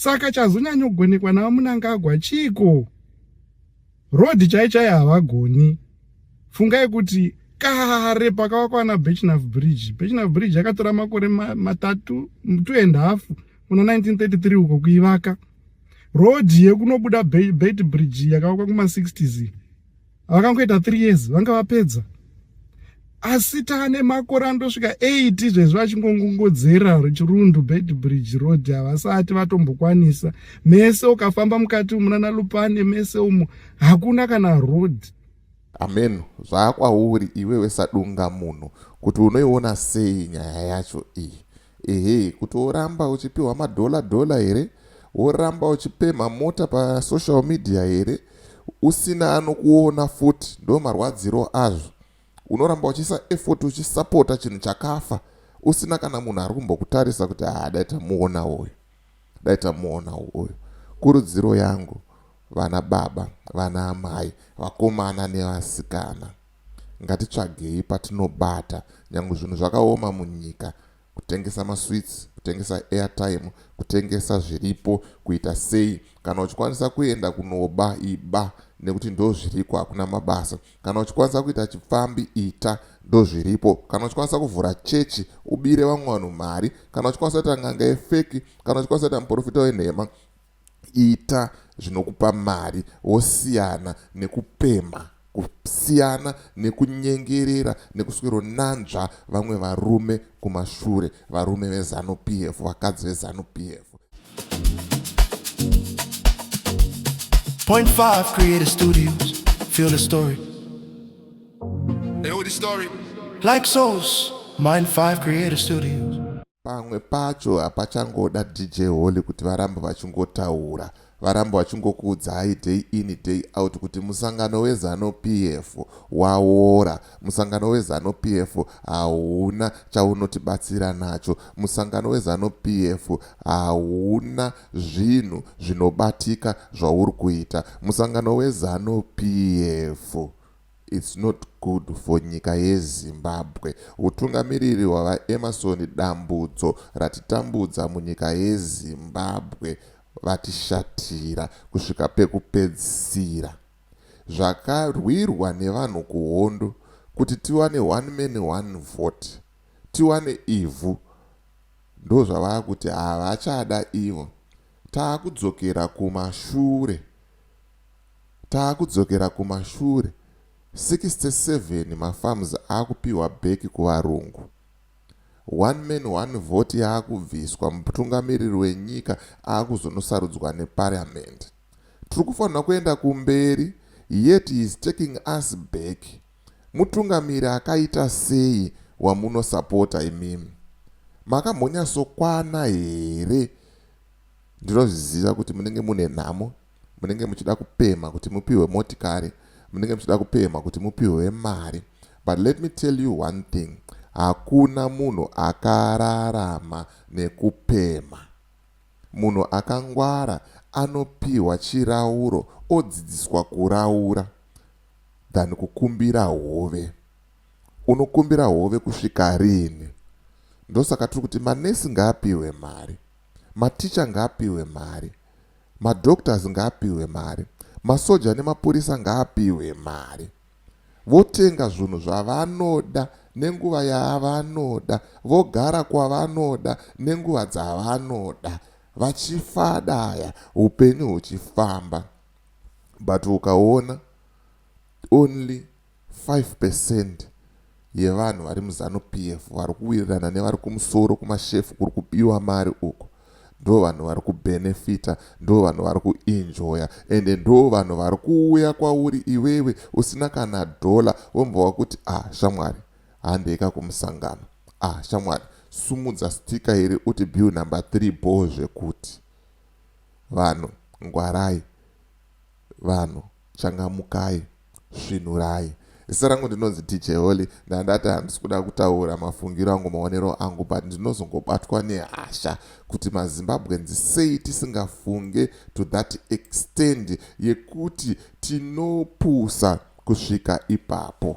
Saka chazonyanyogonekwa naVaMnangagwa chiiko? Road chai chai havagoni. Fungai kuti kare pakavakwa ana Birchenough Bridge. Birchenough Bridge yakatora makore matatu, 2.5 muna 1933 uko kuivaka. Road yekunobuda Beit Bridge yakavakwa kuma 60s. Vakangoita 3 years vanga vapedza. Asi taane makore andosvika 8 izvezvi vachingongongodzera Chirundu Beit Bridge Road havasati vatombokwanisa. Mese ukafamba mukati umu nana Lupane mese umu hakuna kana road. Amen zvaakwauri iwewe sadunga munhu kuti unoiona sei nyaya yacho iyi. Ehe kuti woramba uchipiwa madhola dhola here woramba uchipemha mota pasocial media here usina anokuona futi ndo marwadziro azvo unoramba uchiisa effort uchisapota chinhu chakafa usina kana munhu ari kumbokutarisa kuti haa dai tamuona uyu dai tamuona uyu kurudziro yangu vana baba vana amai vakomana nevasikana Ngatitsvagei patinobata nyangwe zvinhu zvakaoma munyika kutengesa masweets kutengesa airtime kutengesa zviripo kuita sei kana uchikwanisa kuenda kunoba iba nekuti ndozviriko hakuna mabasa kana uchikwanisa kuita chipfambi ita ndozviripo kana uchikwanisa kuvhura chechi ubire vamwe vanhu mari kana uchikwanisa kuita n'anga yefeki kana uchikwanisa kuita muprofita wenhema Ita zvinokupa mari wosiyana nekupemha, kusiyana nekunyengerera nekusweronanzva vamwe varume kumashure, varume veZanu PF, vakadzi veZanu PF. Point five Creative Studios. Feel the story. They the story. Like souls, Mind 5 Creative Studios. Pamwe pacho hapachangoda DJ Holly kuti varambe vachingotaura, varambe vachingokuudzai day in day out kuti musangano weZanu PF waora, musangano weZanu PF hauna chaunotibatsira nacho, musangano weZanu PF hauna zvinhu zvinobatika zvauri kuita, musangano weZanu PF It's not good for nyika yeZimbabwe. Hutungamiriri hwaVaEmmerson Dambudzo ratitambudza munyika yeZimbabwe vatishatira kusvika pekupedzisira. Zvakarwirwa nevanhu kuhondo kuti tiwane one man one vote, tiwane ivhu ndozvavakuti havachada ivo. Taakudzokera kumashure. Taakudzokera kumashure. 67 mafarms akupihwa back kuvarungu. One man one vote yaakubviswa mutungamiriri wenyika akuzonosarudzwa neparliament. Tiri kufanirwa kuenda kumberi yet he is taking us back. Mutungamiri akaita sei wamunosapota imimi? Makambonyatsokwana here? Ndinozviziva kuti munenge mune nhamo munenge muchida kupemha kuti mupihwe motikari munenge muchida kupemha kuti mupihwe mari but let me tell you one thing hakuna munhu akararama nekupemha munhu akangwara anopihwa chirauro odzidziswa kuraura than kukumbira hove unokumbira hove kusvika rini ndosaka tiri kuti manesi ngaapihwe mari maticha ngaapihwe mari Madoctors ngaapihwe mari. Masoja nemapurisa ngaapihwe mari. Votenga zvunhu zvavanoda nenguva yaavanoda, vogara kwavanoda nenguva dzavanoda, vachifadaya hupenyu huchifamba. But ukaona only 5 percent yevanhu vari muZanu PF vari kuwirirana nevari kumusoro kumashefu kuri kubiwa mari uko ndo vanhu vari kubenefita ndo vanhu vari kuenjoya ende ndo vanhu vari kuuya kwauri iwewe usina kana dhola vombova kuti ah shamwari handeka kumusangano ah shamwari sumudza stika iri uti bill number 3 bhoo zvekuti vanhu ngwarai vanhu changamukai svinurai zita rangu ndinonzi dj holy ndandati handisi kuda kutaura mafungiro angu maonero angu but ndinozongobatwa nehasha kuti mazimbabweans sei tisingafunge to that extend yekuti tinopusa kusvika ipapo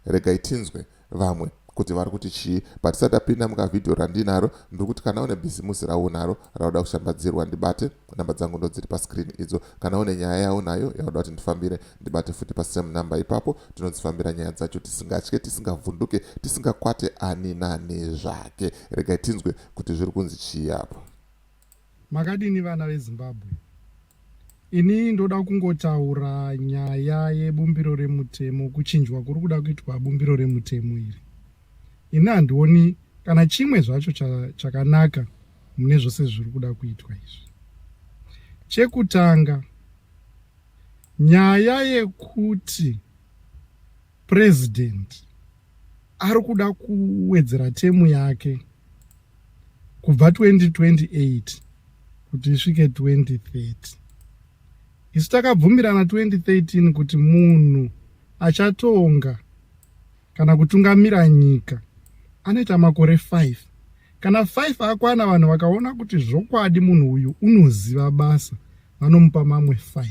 regai tinzwe vamwe. Kuti vari kuti chii. But tisati tapinda mukavhidhiyo randinaro, ndiri kuti kana une bhizimusi raunaro rauda kushambadzirwa, ndibate. Namba dzangu ndodziri pascreen idzo. Kana une nyaya yaunayo yauda kuti ndifambire, ndibate futi pasame number ipapo. Tinodzifambira nyaya dzacho tisingatye, tisingavhunduke, tisingakwate ani nani zvake. Regai tinzwe kuti zviri kunzi chii apo. Makadini vana veZimbabwe? Ini ndoda kungotaura nyaya yebumbiro remutemo, kuchinjwa kuri kuda kuitwa bumbiro remutemo iri. Ini handioni kana chimwe zvacho chakanaka mune zvose zviri kuda kuitwa izvi. Chekutanga, nyaya yekuti president ari kuda kuwedzera temu yake kubva 2028 kuti isvike 2030. Isu takabvumirana 2013 kuti munhu achatonga kana kutungamira nyika anoita makore 5. Kana 5 akwana, vanhu vakaona kuti zvokwadi munhu uyu unoziva basa, vanomupa mamwe 5,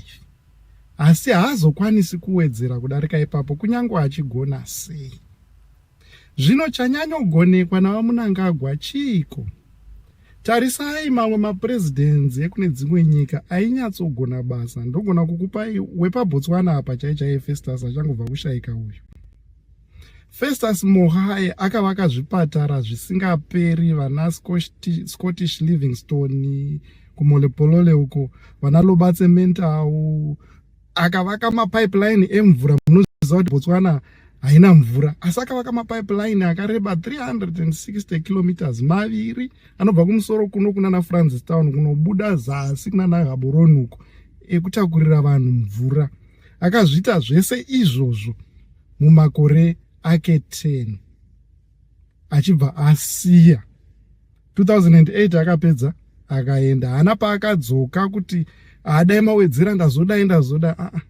asi haazokwanisi kuwedzera kudarika ipapo kunyange achigona sei. Zvino chanyanyogonekwa naVaMnangagwa chiiko? Tarisai mamwe mapresidents ekune dzimwe nyika ainyatsogona basa. Ndogona kukupai wepaBotswana apa chai chaiye, Festus achangobva kushayika uyu. Festus Mogae akavaka zvipatara zvisingaperi, vana Scottish Livingstone kuMolepolole uko, vana Lobatse Mental. Akavaka mapipeline emvura. Munoziva kuti Botswana haina mvura, asi akavaka mapipeline akareba 360 kilometers maviri, anobva kumusoro kuno kunana Francistown kunobuda zasi kunana Gaborone uko, ekutakurira vanhu mvura. Akazviita zvese izvozvo mumakore ake 10, achibva asiya 2008. Akapedza akaenda, haana paakadzoka kuti adai mawedzera, ndazodai, ndazoda aa.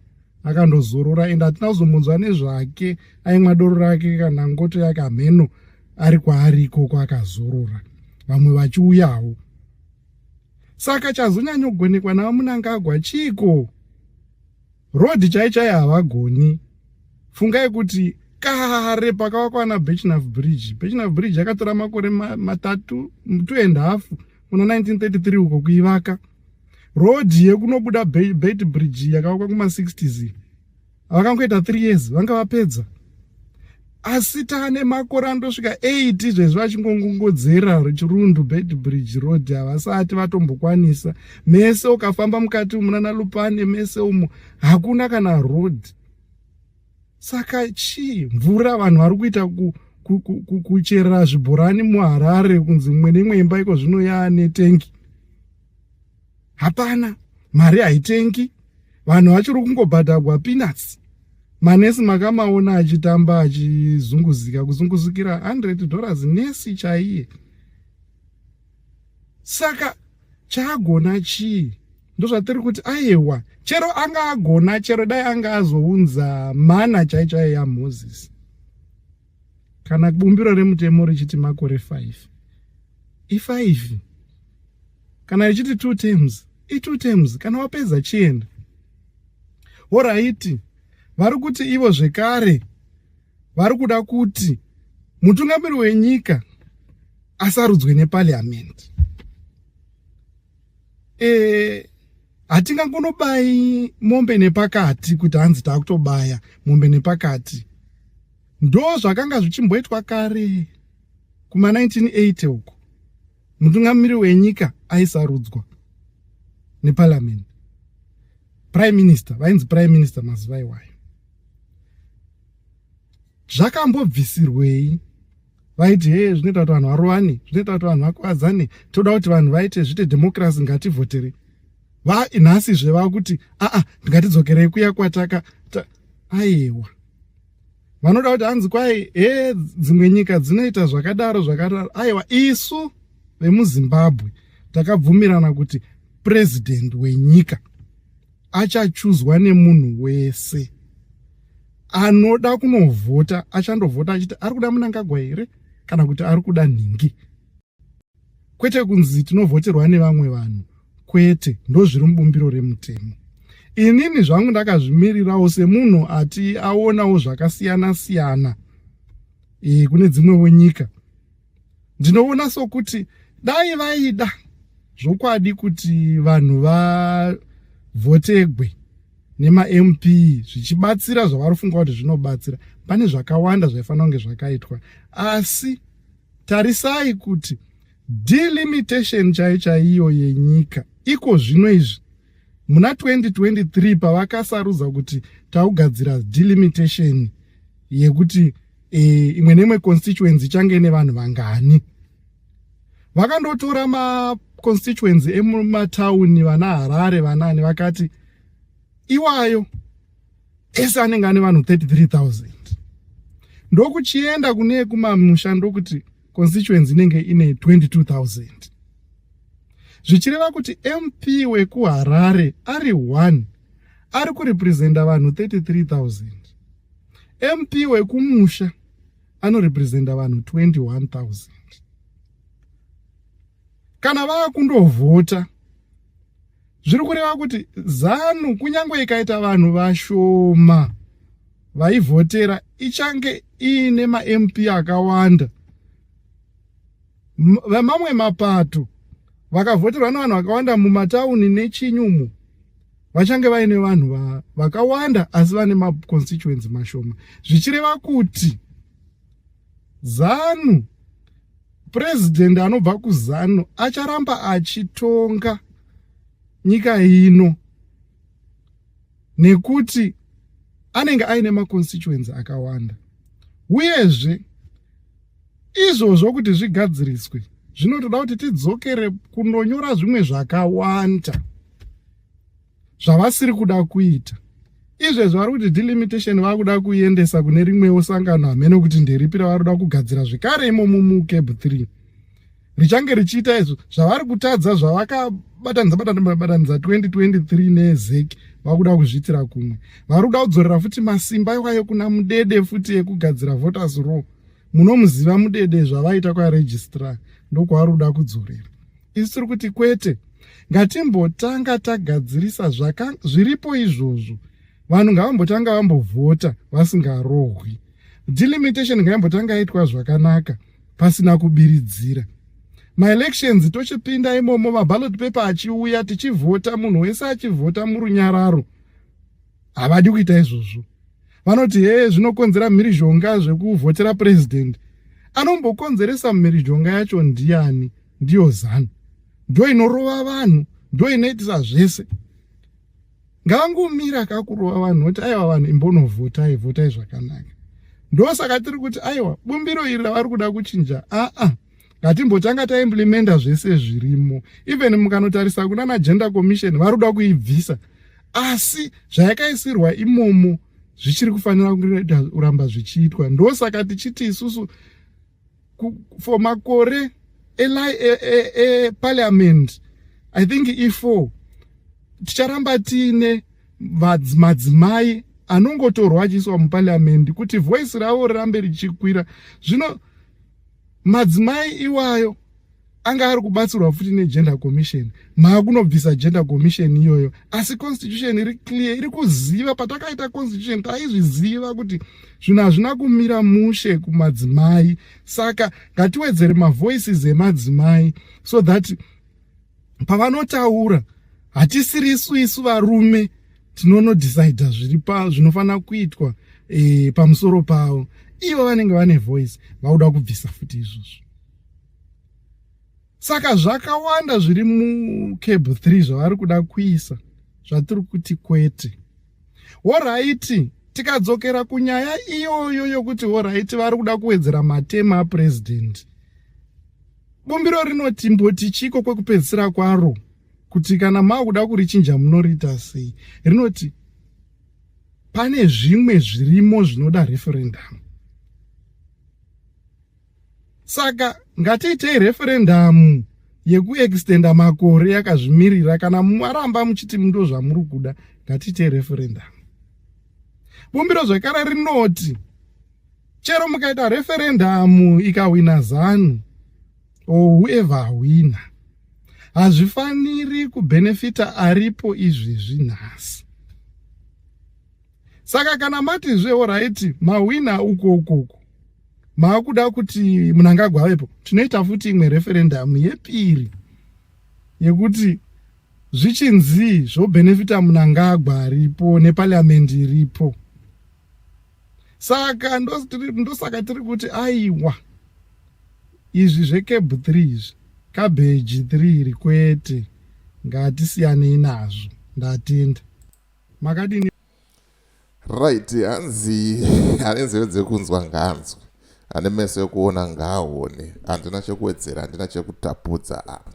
Akandozorora, ende hatina kuzomunzwa nezvake. Aimwa doro rake kana ngoto yake, hameno ari kwaari ikoko, akazorora, vamwe vachiuyawo. Saka chazonyanyogonekwa naVaMnangagwa chiiko? Road chai chai havagoni. Fungai kuti kare pakavakwa na Birchenough Bridge, Birchenough Bridge yakatora makore matatu, 2.5, muna 1933 uko kuivaka. Road yekunobuda Beitbridge yakavakwa kuma-60s, vakangoita 3 years vanga vapedza. Asi taane makore andosvika 8 zvezvi vachingongongodzera Chirundu Beitbridge Road, havasati vatombokwanisa. Mese ukafamba mukati umu nana Lupane mese umu, hakuna kana road. Saka chii? Mvura, vanhu vari kuita kucherera zvibhorani muHarare, kunzi mumwe neimwe imba iko zvino yaane tengi. Hapana mari, haitengi. Vanhu vachiri kungobhadhagwa peanuts. Manesi makamaona achitamba, achizunguzika, kuzunguzikira $100, nesi chaiye. Saka chaagona chii? Ndozvatiri kuti aiwa, chero anga agona, chero dai anga azounza mana chai chaiyo yaMoses, kana bumbiro remutemo richiti makore 5, i5. Kana richiti 2 terms, i2 terms. Kana wapedza, chienda. Alright, vari kuti ivo zvekare vari kuda kuti mutungamiri wenyika asarudzwe neparliament. Hatingangonobayi mombe nepakati kuti hanzi taakutobaya mombe nepakati. Ndo zvakanga zvichimboitwa kare kuma-1980 uko, mutungamiri wenyika aisarudzwa neparliament, prime minister, vainzi prime minister mazuva iwayo. Zvakambobvisirwei? Vaiti he, zvinoita kuti vanhu varovane, zvinoita kuti vanhu vakuvadzane, toda kuti vanhu vaite zviite democracy, ngativhotere. Nhasizve vakuti aa, ngatidzokerei kuya kwataka. Aiwa, vanoda kuti hanzi kwai he, dzimwe nyika dzinoita zvakadaro zvakadaro. Aiwa, isu vemuZimbabwe takabvumirana kuti president wenyika achachuzwa nemunhu wese anoda kunovhota. Achandovhota achiti ari kuda Mnangagwa here kana kuti ari kuda nhingi, kwete kunzi tinovhoterwa nevamwe vanhu. Kwete, ndo zviri mubumbiro remutemo. Inini zvangu ndakazvimirirawo semunhu ati aonawo zvakasiyana siyana. e, kune dzimwewo nyika. Ndinoona sokuti dai vaida zvokwadi kuti vanhu vavhotegwe nemaMP zvichibatsira zvavari kufunga kuti zvinobatsira, pane zvakawanda zvaifanira kunge zvakaitwa. Asi tarisai kuti delimitation chaiyo chaiyo yenyika iko zvino izvi muna 2023 pavakasarudza kuti taugadzira delimitation yekuti e, imwe neimwe constituency ichange ine vanhu vangani, vakandotora maconstituency emumatauni, vana Harare, vanani, vakati iwayo ese anenge ane vanhu 33,000. Ndokuchienda kune kumamusha, ndokuti constituency inenge ine 22,000, zvichireva kuti MP wekuHarare ari 1 ari kurepresenta vanhu 33,000, MP wekumusha anorepresenta vanhu 21,000. Kana vaakundovhota, zviri kureva kuti ZANU, kunyange ikaita vanhu vashoma vaivhotera, ichange iine maMP akawanda. Vamamwe mapato vakavhoterwa nevanhu vakawanda mumatauni nechinyumu vachange vaine vanhu vakawanda asi vane maconstituency mashoma, zvichireva kuti ZANU, purezidendi anobva kuZANU acharamba achitonga nyika ino nekuti anenge aine maconstituency akawanda. Uyezve izvozvo kuti zvigadziriswe zvinotoda kuti tidzokere kundonyora zvimwe zvakawanda zvavasiri kuda kuita izvezvi. Vari kuti delimitation vakuda kuiendesa kune rimwewo sangano, hamene kuti nderipi ravari kuda kugadzira zvekare imomo muCAB 3 richange richiita izvo zvavari kutadza zvavakabatanidza batanidza 2023 neZEC. Vakuda kuzviitira kumwe, vari kuda kudzorera futi masimba iwayo kuna Mudede futi ekugadzira voters roll. Munomuziva Mudede, zvavaita kwaregistrar, ndokwavari kuda kudzorera. Isu tiri kuti kwete, ngatimbotanga tagadzirisa zviripo izvozvo. Vanhu ngavambotanga vambovhota vasingarohwi. Delimitation ngaimbotanga yaitwa zvakanaka pasina kubiridzira. Maelections tochipinda imomo, maballot paper achiuya, tichivhota, munhu wese achivhota murunyararo. Havadi kuita izvozvo. Vanoti hee, zvinokonzera mhirizhonga zvekuvhotera purezidendi. Anombokonzeresa mhirizhonga yacho ndiani? Ndiyo ZANU, ndo inorova vanhu, ndo inoitisa zvese. Ngavangomira kakurova vanhu, oti aiwa, vanhu imbonovhotai, vhotai zvakanaka. Ndosaka tiri kuti aiwa, bumbiro iri ravari kuda kuchinja, aa, ngatimbotanga taimplementa zvese zvirimo. Even mukanotarisa kuna nagender commission, vari kuda kuibvisa, asi zvayakaisirwa imomo zvichiri kufanira kuramba zvichiitwa. Ndosaka tichiti isusu for makore eparliament e, e, I think e4, ticharamba tiine madzimai anongotorwa achiiswa muparliament kuti voice ravo rirambe richikwira. Zvino madzimai iwayo anga ari kubatsirwa futi negender commission. Maakunobvisa gender commission iyoyo, asi constitution iri clear, iri kuziva. Patakaita constitution taizviziva kuti zvinhu hazvina kumira mushe kumadzimai, saka ngatiwedzere mavoices emadzimai so that pavanotaura hatisiri isu isu varume tinonodecida zviri zvinofanira kuitwa pamusoro pavo. Ivo vanenge vane voice. Vauda kubvisa futi izvozvo. Saka zvakawanda zviri muCAB 3 zvavari kuda kuisa zvatiri kuti kwete. Alright, tikadzokera kunyaya iyoyo yokuti alright, vari kuda kuwedzera matema apurezidendi, bumbiro rinoti mboti chiko kwekupedzisira kwaro kuti kana maakuda kurichinja munoriita sei? Rinoti pane zvimwe zvirimo zvinoda referendum. Saka ngatiitei referendum yekuextenda makore yakazvimirira. Kana maramba muchiti ndo zvamuri kuda, ngatiitei referendum. Bumbiro zvekare rinoti chero mukaita referendum ikawina ZANU or whoever awina, hazvifaniri kubhenefita aripo izvezvi nhasi. Saka kana matizve alright, mawina uko ukoko. Maakuda kuti Mnangagwa avepo, tinoita futi imwe referendum yepiri yekuti zvichinzi zvobhenefita Mnangagwa aripo neparliament iripo. Saka ndosaka tiri kuti aiwa, izvi zveCAB 3 izvi, cabbage 3 iri, kwete, ngatisiyanei nazvo. Ndatenda, makadini? Right, hanzi ane nzeve dzekunzwa ngaanzwe, ane meso ekuona ngaaone. Handina chekuwedzera, handina chekutapudza apa.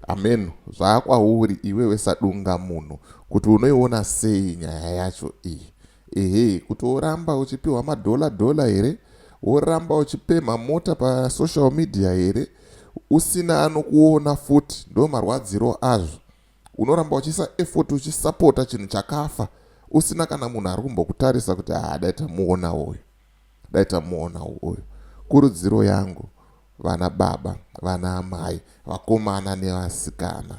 Ameno zvaakwauri iwewe sadunga munhu kuti unoiona sei nyaya yacho iyi. Ehe, kuti woramba uchipiwa madhola dhola here, woramba uchipemha mota pasocial media here, usina anokuona futi? Ndo marwadziro azvo. Unoramba uchiisa effort, uchisapota chinhu chakafa, usina kana munhu ari kumbokutarisa kuti ha, dai tamuona uyu, dai tamuona uyu. Kurudziro yangu, vana baba, vana amai, vakomana nevasikana,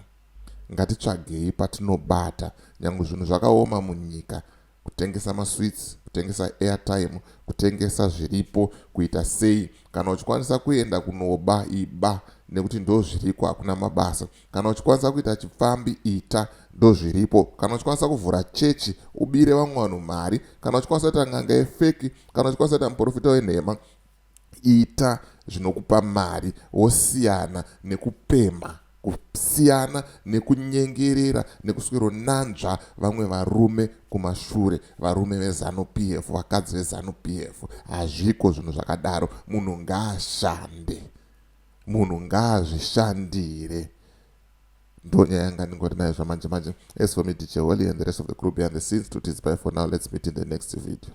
ngatitsvagei patinobata. Nyange zvinhu zvakaoma munyika, kutengesa masweets, kutengesa airtime, kutengesa zviripo, kuita sei, kana uchikwanisa kuenda kunoba, iba, nekuti ndo zviriko, hakuna mabasa. Kana uchikwanisa kuita chipfambi, ita, ndo zviripo. Kana uchikwanisa kuvhura chechi ubire vamwe vanhu mari, kana uchikwanisa kuita n'anga yefake, kana uchikwanisa kuita muprofita wenhema, ita zvinokupa mari, wosiyana nekupemha, kusiyana nekunyengerera, nekusweronanzva vamwe varume kumashure. Varume veZANU PF, vakadzi veZANU PF, hazviko zvinhu zvakadaro. Munhu ngaashande, munhu ngaazvishandire. Ndo nyaya yanga ndingori nayo zvamanje manje. As for me, DJ Holly, and the rest of the crew behind the scenes, to bye for now. Let's meet in the next video.